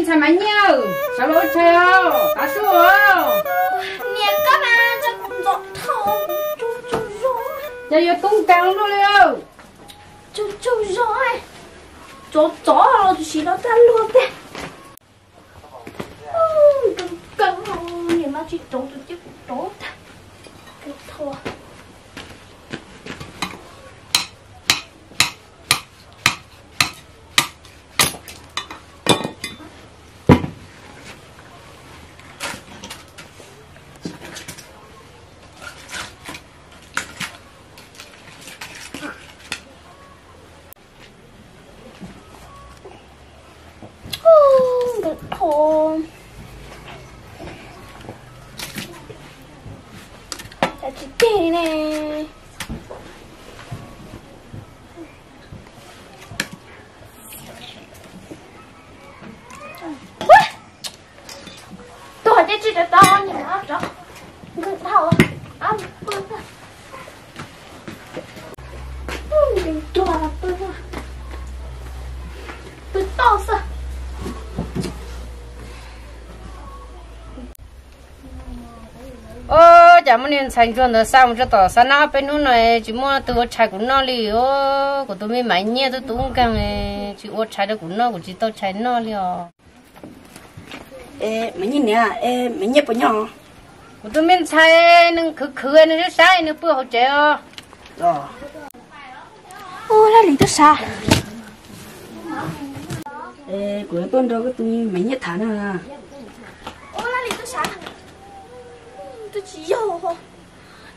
Txhais Maiv Nyiaj, sawv los ua tshais os, tav su os. Niam, koj mas ntsoj ntsoj dhau, tsaug tsaug zog. Cas yuav tub nkeeg luaj li. Tsaug tsaug zog, tsov tsov los tus tsis los tag luag tiag. Nkeeg nkeeg, niam mas tsis rauv tus cia kuv rauv tag. Ntawm tho, cas tsis ceg li ne. Tuag ces tsis rov tau, nyiam rov nkwg dhau, ab pw, ncuag pw, pw toj xwb. Ua cas muab niag ntxhais ntsuag ntawd xa mus tso tom xav nab peb hnub no tsis muaj twg ua tshais kuv noj li os. Kuv tus me Maiv Nyiaj twb tub nkeeg tsis ua tshais rau kuv noj, kuv tsis tau tshais noj li os. Maiv Nyiaj niam, Maiv Nyiaj puas nyob? Kuv tus me ntxhais nws khwv khwv nws sab sab nws pw hauv tsev os. Ua Laj Lis tuaj sav. Kuv yuav tuaj nrog koj tus Maiv Nyiaj tham na. Ua Laj Lis tuaj sav. Twb tsis yog.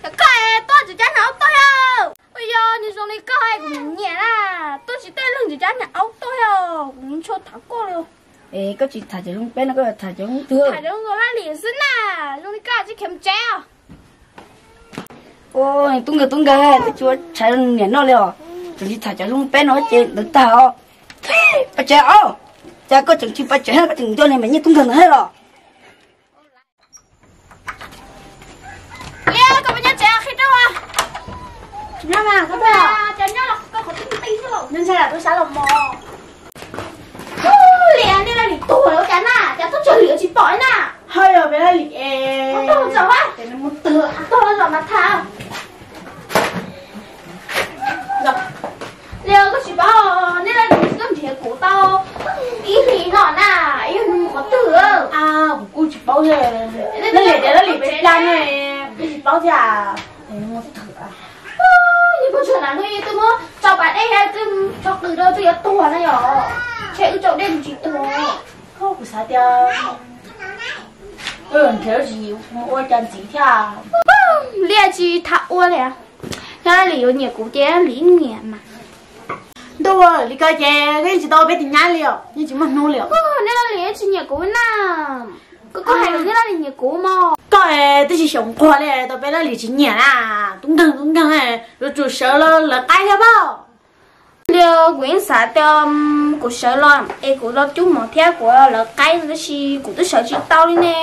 Koj tuaj tsis cab niag aub tuaj yog? Ua yog nws zoo li koj kuv nyiam na. Tuaj tsis tej leeg tsis cab niag aub tuaj yog, kuv ntshai tham koj li. Es koj tsis tham cov zoo peb no, koj tham cov zoo twg? Tham cov zoo Laj Lis xwb na. Zoo li koj tsis khiav mus tsev os. Ua tub nkeeg tub nkeeg, twb tsis ua tshais rau niam noj li os. Tseem tsis tham cov zoo peb no ces ntawd tag os. Pab tsev os, cas koj tseem tsis pab tsev, koj tseem nco niag Maiv Nyiaj tub nkeeg ntawd thiab los? Liam, koj puas nyob tsev qhia rau. Nyob mas, koj tuaj. Cas nyob los koj qhov twb ti xwb los. Nyob ntshai lam tuaj sab los mos. Liam, nej Laj Lis tuag lawm ua cas na, cas tuaj tsawg hlis tsis pom li na. Haj yog peb Laj Lis es. Tuag txog, tuag los mas tham. Liam, koj tsis paub, nej Laj Lis tsis tuaj nrhiav kuv tau ib hlis no na, yog nws mus qhov twg. Kuv kuj tsis paub thiab. Laj Lis tias Laj Lis pem dlaab ne, kuv tsis paub thiab. Yog koj tseem hnav hnub ib twb muab tso pas dej thiab twb tso qws rau twb yuav tuag na yom. Ntshe wb tso dej mus tsis tuag. Kuv xav tias nrhiav tsis mus ua cas ntxiv thiab. Liam tsis tham ua li. Yog Laj Lis yuav nyiam kuv ces Laj Lis nyiam mas. Ntuj, li ko ces koj yeej tsis tau ua peb tus nyab li os, yeej tsis muaj hnub li os. Nej Laj Lis yeej tsis nyiam kuv na. Koj, koj hais kom nej Laj Lis nyiam kuv mog. Koj twb tsis xyaum nquag li tau peb Laj Lis tsis nyiam na. Tub nkeeg tub nkeeg, yuav tsum sawv los lawv qaib thiab pab. Liam, kuv yeej xav tias kuv sawv los es kuv los cub mov thiab kuv lawv qaib tab sis kuv twb sawv tsis tau li ne.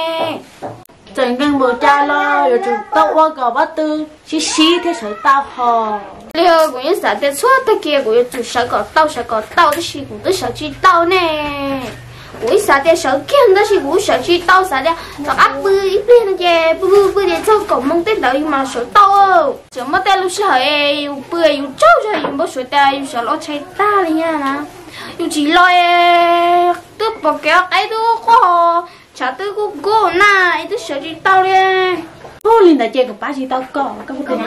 Txawm nkeeg npaum cas los yuav tsum tau ua kom pob tw sib sib thiaj sawv tau hos. Liam, kuv yeej xav tias txhua tag kis kuv yuav tsum sawv kom tau sawv kom tau tab sis kuv twb sawv tsis tau ne. Kuv ib xav tias sawv kiag tab sis kuv sawv tsis tau, xav tias rov qab pw ib pliag no ces pw pw pw ces txog kaum moos tej ntawd yus mam sawv tau. Tseem muaj tej lub sij hawm yus pw yus tsaug zog yus npau suav tias yus sawv los tshais tag li na, yus tsis los twb pom kev qaib twb quaj, tshav twb kub kub na, es twb sawv tsis tau li. Ua li ntawd ces kuv pab tsis tau koj, koj puas kam?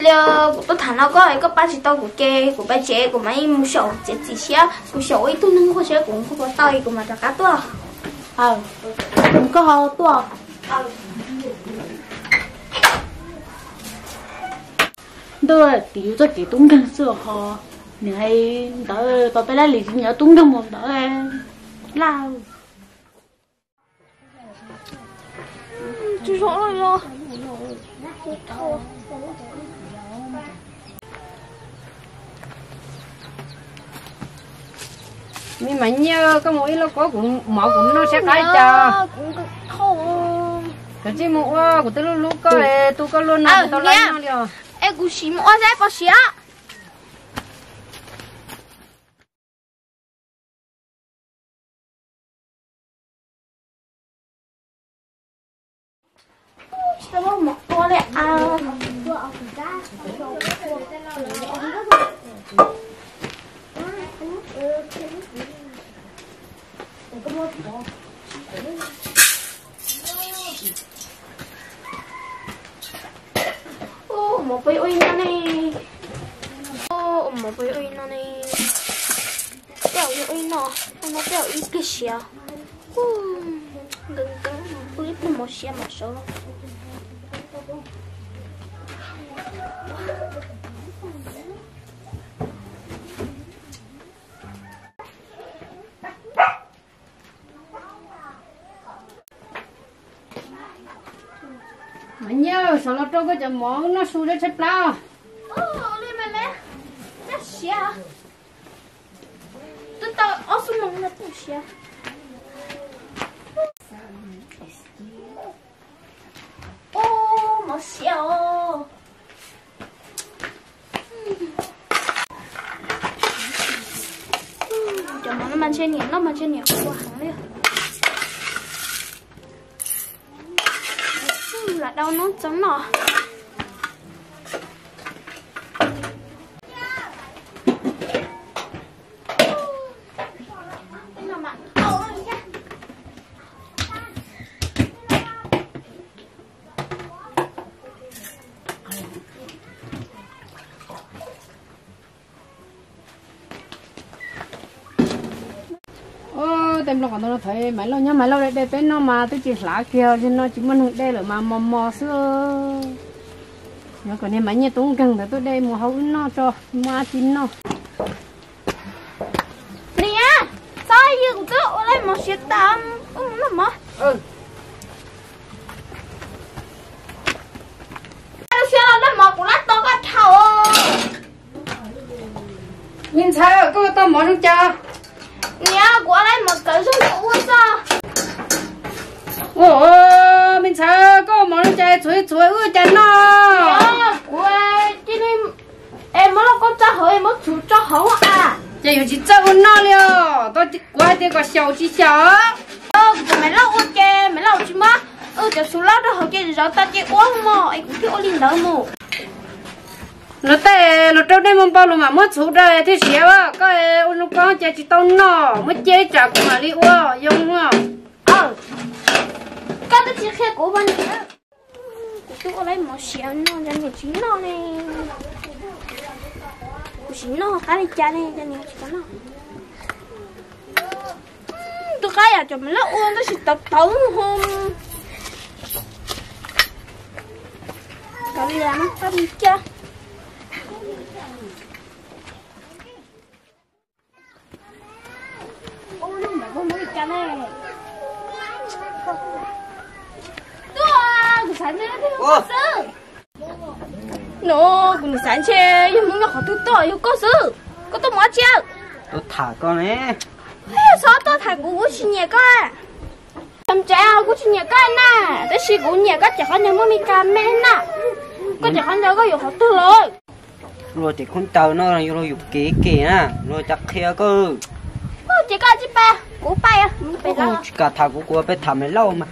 Liam, kuv tuaj tham no koj, koj pab tsis tau kuv ces kuv pab tsev kuv mam mus xyaum txiav txim siab, kuv xyaum ua ib tug neeg nquag siab kuv nquag puas tau es kuv mam rov qab tuaj. Koj ho tuaj. Ntuj, tim yus txoj kev tub nkeeg xwb ho, nws hais ntawd tau peb Laj Lis tsis nyiam tub nkeeg mus ntawd. Laj Me Maiv Nyiaj, koj mus ib lauj kaub kuv mov kuv noj saib qab cas. Kav tsij mus ua, kuv twb hlub hlub koj, tu koj luaj no kuv tau laj noj li os. Es kuv sim mus ua saib pom siav. Mov tua li a. Ua mov peb ua ib no ne. Ua mov peb ua ib no ne. Tej zaum ua ib no, ua no tej zaum ib pliag siav. Nkees nkees, ua ib pliag mov siav mam sawv los. Mas nyiaj, sawv los rau koj cov mov noj su tshaib plab. Twb tau ob xuab moos no pum siav. Ub, mov siav os. Cov mov no mas ntshe niam noj mas ntshe niam ua heev li. Lam dau noob txoov noj. Tej nplooj qhov ntawd no thaum Maiv Lauj nyob Maiv Lauj de de peb noj mas twb tsis hlav kiag, zaum no tsis muaj neeg de lawm mas mos mos xwb. Yog kom niag Maiv Nyiaj tub nkeeg ntawd tuaj de mus hau wb noj tso, muaj dab tsi noj. Niam, txhob yws, kuv twb ua lawm mov siav tas, wb mus noj mov. Lub siab los noj mov kuv lab tau koj dhau. Me ntxhais, koj tau mov zoo cas? Niam, kuv ua lawm mov kawv zoo zoo ua xwb. Ua, me ntxhais, koj mov zoo cas txhuav txhuav wb cas noj? Kuv cia li, es muab lub koob tso hauv es muab txhuv tso hauv a. Ces yuav tsis txawj ua noj li os, kuv hais tias kom xyaum tsis xyaum. Kuv cov Maiv Lauj ua ces Maiv Lauj tsis muab wb cov txhuv laub rau hauv ces zov tau ces ua mus es kuv thiaj ua li ntawd mus. Luag tej luag rau dej muaj npau luag mam muab txhuv rau thiaj siav, koj ua zoo koob ces tsis tau noj, muab cia ib tsam kuv mam li ua zoo. Koj twb tsis qhia kuv mas niam. Kuv twb ua lawm mov siav no cov niam tsis noj ne. Kuv tsis noj qab li cas ne cov niam tsis noj. Twb qab yam cov Maiv Lauj ua tab sis tawv tawv ho. Kav liam no qab li cas. No kuv xav ntshe yog Hmoob nyob qhov twg tuaj, yog koj xwb. Koj tuaj mus dab tsi? Tuaj tham koj ne. Txhob tuaj tham kuv, kuv tsis nyiam koj. Txhob ntshai, kuv tsis nyiam koj na, tab sis kuv nyiam koj cov qhov ntawd muaj Meskas me na. Koj cov qhov ntawd koj yuav qhov twg los? Luag ces khaub ncaws no yuav luag yuam kev kev na, luag cas qhia koj. Ces koj tsis pab kuv pab, tsis kam tham kuv, kuv peb tham Maiv Lauj mas.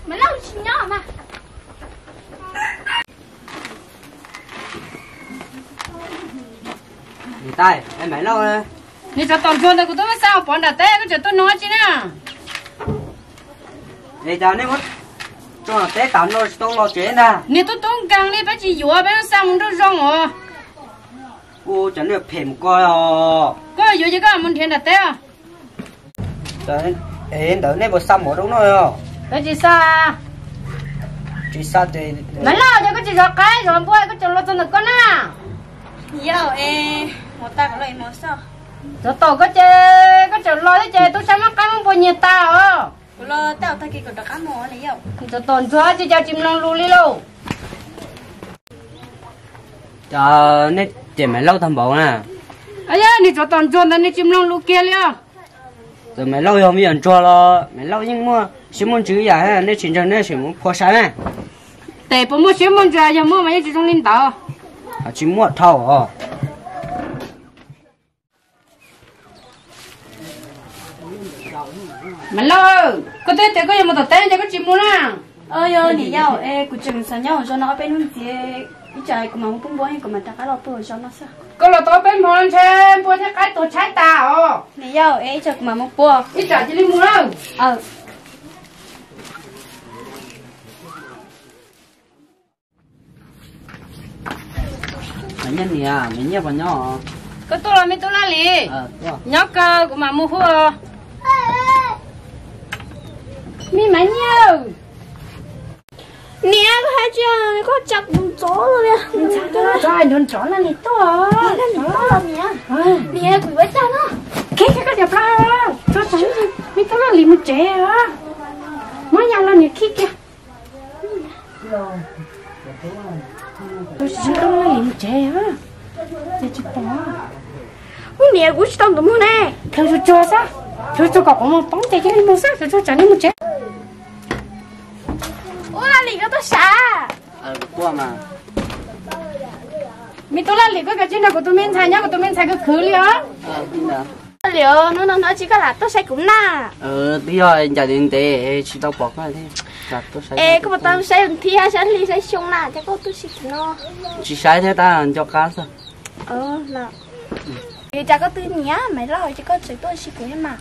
Maiv Lauj tsis nyob mas. Niam tais, Maiv Lauj, niag tsov tom ntsuag ntawd kuv twb muab xa mus pov nram teb, koj tseem tuaj nug dab tsi na? Es cas nej muab tso nram teb tas no tsis tau los tsev ntag? Niag tub tub nkeeg li, peb tsis yuav, peb muab xa mus nruab zoo os. Ua cas nej phem mus ko os. Koj yuav ces koj mus nrhiav nram teb os. Es ntawd nej puas xa mov rau noj os? Koj tsis xa. Tsis xa ces Maiv Lauj, yog koj tsis zov qaib zov npua koj tseem los txog ntawm koj na. Yog es mus tag los mus xwb. Tsov tom koj ces koj tseem los thiab ces tub sab muab qaib muab npua nyiag tas os. Kuv los tag kis kuv rov qab mus. Tsov tom ntsuag tsis cas tsis mloog lus li lauj. Cas nej cem Maiv Lauj tag npaum na? Yog niag tsov tom ntsuag ntawd nws tsis mloog lus kiag li os. Txawm Maiv Lauj yog me nyuam ntsuag los Maiv Lauj yeej muaj siab muaj ntsws ib yam, nej tsis ntseeg nej sim mus phua saib na. Tes puas muaj siab muaj ntsws, yog muaj mas yeej tsis zoo li ntawd. Tsis muaj dhau os. Maiv Lauj, koj twb tias koj yuav mus tom teb ces koj tsis mus na. Yog niam yau, es kuv tseem xav nyob hauv zos no ob peb hnub ntxiv, ib tsam kuv mam mus pub npua, kuv mam rov qab los pw hauv zos no xwb. Koj los tau ob peb hmo ntshe npua thiab qaib tuag tshaib tas os. Niam yau, es ib tsam kuv mam mus pw. Ib tsam cia li mus lawm. Maiv Nyiaj niam, Maiv Nyiaj puas nyob? Koj tuaj los me tub Laj Lis? Nyob kawg, kuv mam mus hu. Me Maiv Nyiaj. Niam, koj hais tsis, koj tsa kuv ntxov li. Ntxov, ntxov Laj Lis tuaj. Niam, kuv yuav tag no. Khiav, khiav koj cov plaub. Me tub Laj Lis mus tsev. Muab yas los niam khib kiag. Tsis tau mus tsev, ces tsis pom. Ub niam, kuv tsis tau ntuas muag ne. Thaum tsuag tsuag xwb, tsuag tsuag kom kuv mus poob ces cia li mus xwb, tsuag tsuag tsam li mus tsev. Ub, Laj Lis koj tuaj sav? Me tub Laj Lis, koj kav tsij nrog kuv tus me ntxhais nyob, kuv tus me ntxhais khwv khwv li os. Laj Lis, hnub no hnub tsis koj lam tuaj saib kuv na. Twb yog ncaim ntev ntev tsis tau pom koj thiab. Es koj puas tau saib thib hab saib hli saib xyoo na, ces koj tuaj sib tim no. Tsis saib thiab tab nco qab xwb. Cas koj twb nyiam Maiv Lauj ces koj tseem tuaj sib tim thiab mas.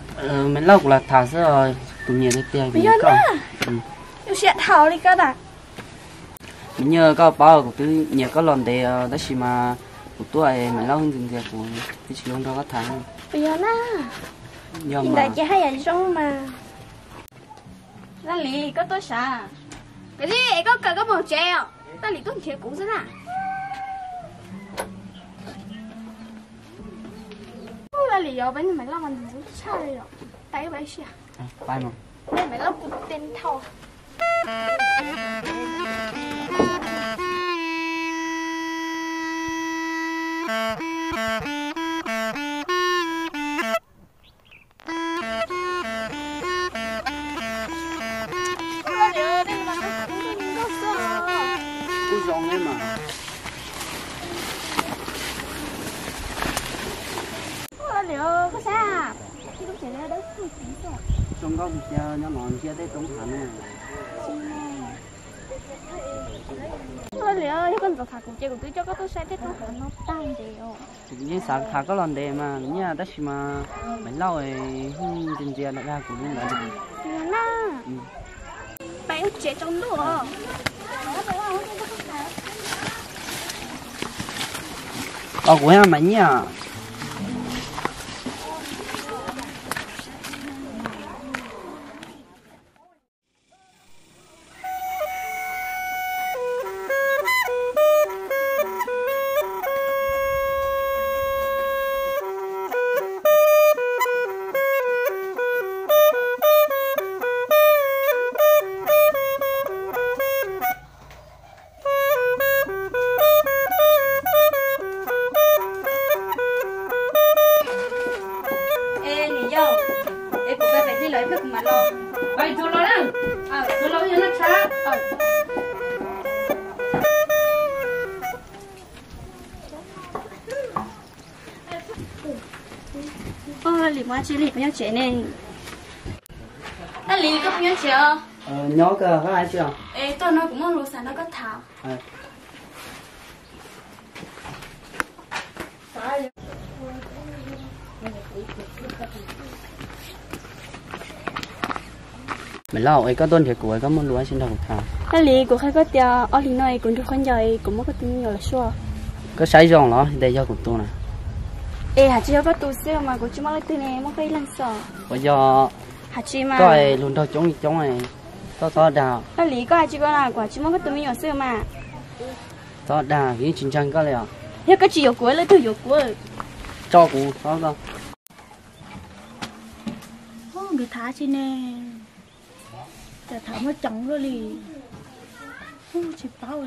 Maiv Lauj kuv lam tham xwb, tus nyiam tiag tiag. Yog na, ua siab dhau li koj na. Maiv Nyiaj, koj paub kuv twb nyiam koj los ntev tab sis mas kuv tuaj Maiv Lauj ntxias ntxias kuv thiaj tsis los nrog koj tham. Yog na. Yog ntawd ces haj yam zoo mas. Laj Lis, koj tuaj sav? Koj li es koj kawm koj mus tsev os, Laj Lis tuaj nrhiav kuv xwb na. Laj Lis, yog peb Maiv Lauj mas ntxim ntxub tshaj li os. Pais pais ib siab. Peb Maiv Lauj kuv teb thau. Kuj zoo thiab mas. Zoo nkauj tiag tiag, nyob no ntsia tej roob hav ne. Yog koj ntxov tham kuv ces kuv twb coj koj tuaj saib tej roob hav no tag ntev os. Yeej xav tham koj los ntev mas Nyiaj, tab sis mas Maiv Lauj ntxias ntxias dag kuv li ntawd. Peb ua tsev tsaus ntuj os. Os kuv Maiv Nyiaj. Es niam yau, es kuv pais pem tij lawm ib pliag kuv mam los. Pais tsuag los na. Tsuag los wb yuav noj tshab. Ua li mas tsis li kuv nyob tsev ne. Laj Lis, koj puas nyob tsev os? Nyob kawg, koj hais tsis os? Es tuaj no kuv muaj lus xav nrog koj tham. Maiv Lauj, es koj tuaj nrhiav kuv, koj muaj lus dab tsi nrog kuv tham? Laj Lis, kuv qhia koj tias ob hlis no es kuv nrug khaub ncaws es kuv muab koj tus me nyuam lawm xwb. Koj saib zoo los ntshe yog kuv tus na. Es hais tsis yog koj tus xwb mas kuv tsis muaj leej twg ne, muaj koj ib leeg xwb. Puas yog? Hais tsis mas. Koj lus nraug coob li coob, koj txhob dag. Laj Lis, koj hais tsis koj na, kuv hais tsis muaj koj tus me nyuam xwb mas. Txhob dag, kuv yeej tsis ntseeg koj li os. Yog koj tsis yuav kuv, leej twg yuav kuv? Tso kuv, txhob koj. Nkawd tham tsi ne? Cas tham muaj ceem luaj li. Tsis paub.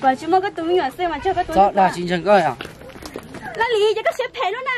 Kuv tsis muaj koj tus me nyuam xwb mas tsis yog koj tus. Txhob dag, tsis ntseeg koj os. Laj Lis, ces koj siab phem luaj na.